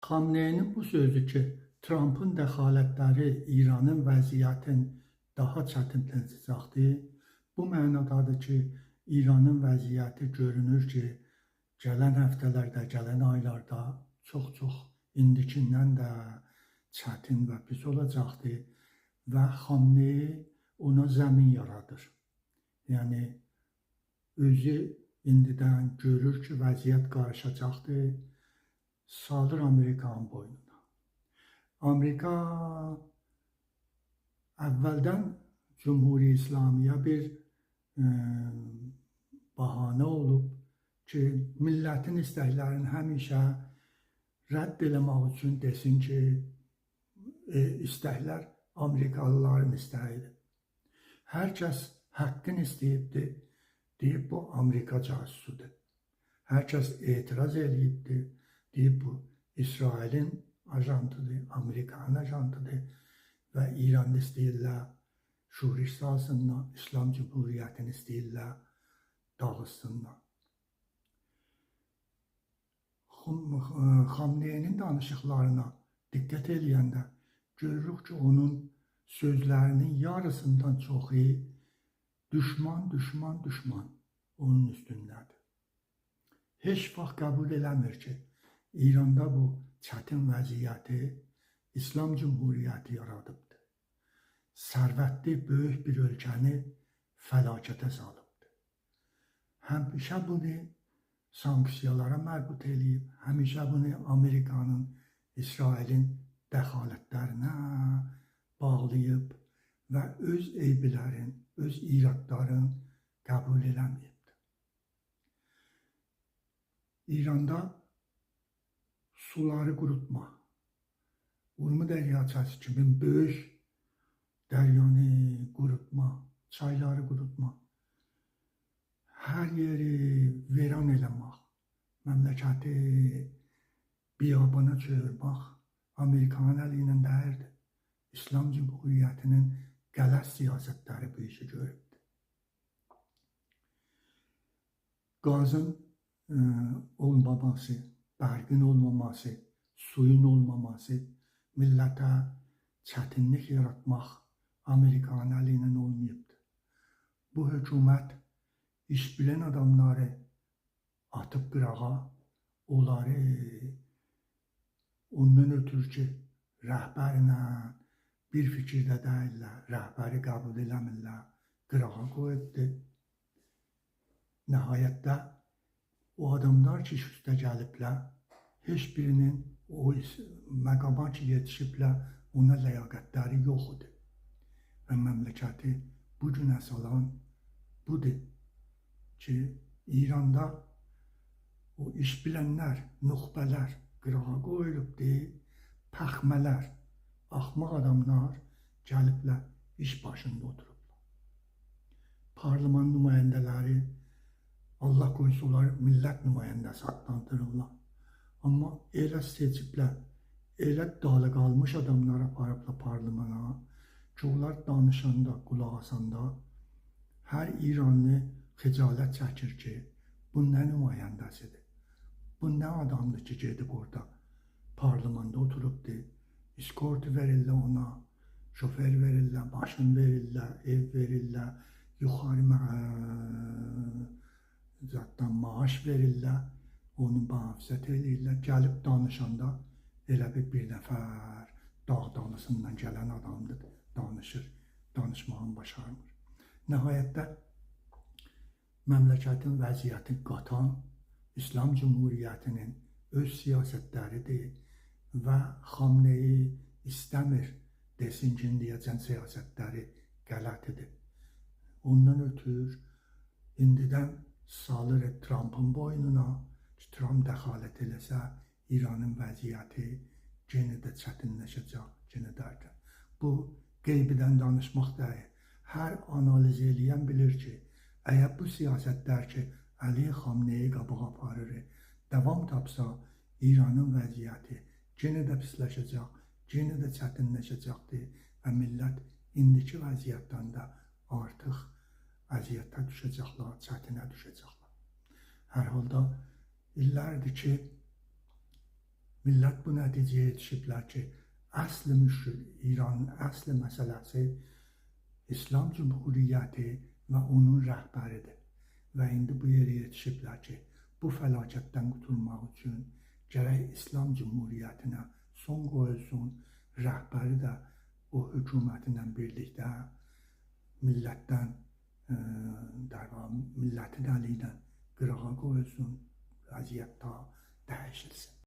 Xamneyinin bu sözü ki, Trampın dəxalətləri İranın vəziyyətini daha çətinləşdirəcəkdir. Bu mənadadır ki, İranın vəziyyəti görünür ki, gələn həftələrdə, gələn aylarda çox-çox indikindən də çətin və pis olacaqdır və Xamneyi ona zəmin yaradır. Yəni, özü indidən görür ki, vəziyyət qarışacaqdır, salır Amerikanın boynuna. Amerika əvvəldən Cumhuri İslamiyə bir bahanə olub ki, millətin istəklərini həmişə rədd eləmək üçün desin ki, istəklər Amerikalıların istəyidir. Hər kəs haqqını istəyibdir, deyib bu Amerika casusudur. Hər kəs etiraz eləyibdir, deyib bu İsrailin ajantıdır, Amerikanın ajantıdır və İran'da istəyirlər şuriş salsınlar, İslam Cumhuriyyətini istəyirlər dağıtsınlar. Xamneyinin danışıqlarına diqqət eləyəndə görürük ki, onun sözlərinin yarısından çoxu düşman, düşman, düşman onun üstündədir. Heç vaxt qəbul eləmir ki, İranda bu çətin vəziyyəti İslam Cumhuriyyəti yaradıbdır. Sərvətli böyük bir ölkəni fəlakətə salıbdır. Həmişə bunu sanksiyalara mərbut eləyib, həmişə bunu Amerikanın, İsrailin dəxalətlərinə bağlayıb və öz eybilərin, öz iradların qəbul eləməyibdir. İranda suları qurutma, Urmu dəryaçası kimi böyük dəryanı qurutma, çayları qurutma, hər yeri veran eləmək, məmləkəti biyabana çevirmək Amerikanın əli ilə dəyirdi. İslam Cumhuriyyətinin qələt siyasətləri bu işi görübdür. Qazın olmaması, bərqin olmaması, suyun olmaması, millətə çətinlik yaratmaq Amerikanın əli ilə olmayıbdır. Bu hökumət iş bilən adamları atıb qırağa, onları ondan ötürü ki, rəhbərlə bir fikirdə deyirlər, rəhbəri qəbul eləmirlər, qırağa qoyubdur. Nəhayətdə o adamlar ki, iş üstə gəliblər, heç birinin o məqama ki, yetişiblər, ona ləyaqətləri yox idi. Və məmləkəti bu günə salan budur ki, İranda o iş bilənlər, nüxbələr qırağa qoyulubdur, pəxmələr, axmaq adamlar gəliblər, iş başında oturublar. Parliman nümayəndələri, Allah qoysa onlar millət nümayəndəsi adlandırırlar. Amma elə seçiblər, elə dalı qalmış adamlar aparıblar parlimana ki, onlar danışanda, qulaq asanda hər İranlı xəcalət çəkir ki, bu nə nümayəndəsidir? Bu nə adamdır ki, gedib orada parlimanda oturubdur, eskort verirlər ona, şofer verirlər, maşın verirlər, ev verirlər, yuxarı zaten maaş verirlər, onu mühafizət eləyirlər. Gəlib danışanda elə bir nəfər dağ dalısından gələn adamdır, danışır, danışmağını başarmır. Nəhayətdə məmləkətin vəziyyəti qatan İslam Cumhuriyyətinin öz siyasətləridir və Xamneyi istəmir desin ki, indiyəcən siyasətləri qələtidir. Ondan ötür indidən salır Trumpın boynuna ki, Trump dəxalət eləsə İranın vəziyyəti yenə də çətinləşəcək, yenə də. Bu qeybidən danışmaq deyil. Hər analiz eləyən bilir ki, əgər bu siyasətlər ki, Əli Xamneyi qabağa aparır, davam tapsa İranın vəziyyəti yenə də pisləşəcək, yenə də çətinləşəcəkdir və millət indiki vəziyyətdən də artıq əziyyətə düşəcəklər, çətinə düşəcəklər. Hər halda illərdir ki, Millət bu nəticəyə yetişiblər ki, əsl müşkül, İranın əsl məsələsi İslam Cümhuriyyəti və onun rəhbəridir. Və indi bu yerə yetişiblər ki, bu fəlakətdən qurtulmaq üçün gərək İslam Cümhuriyyətinə son qoyulsun, rəhbəri də o hökuməti ilə birlikdə millətdən, millətin əli ilə qırağa qoyulsun, vəziyyət ta dəyişilsin.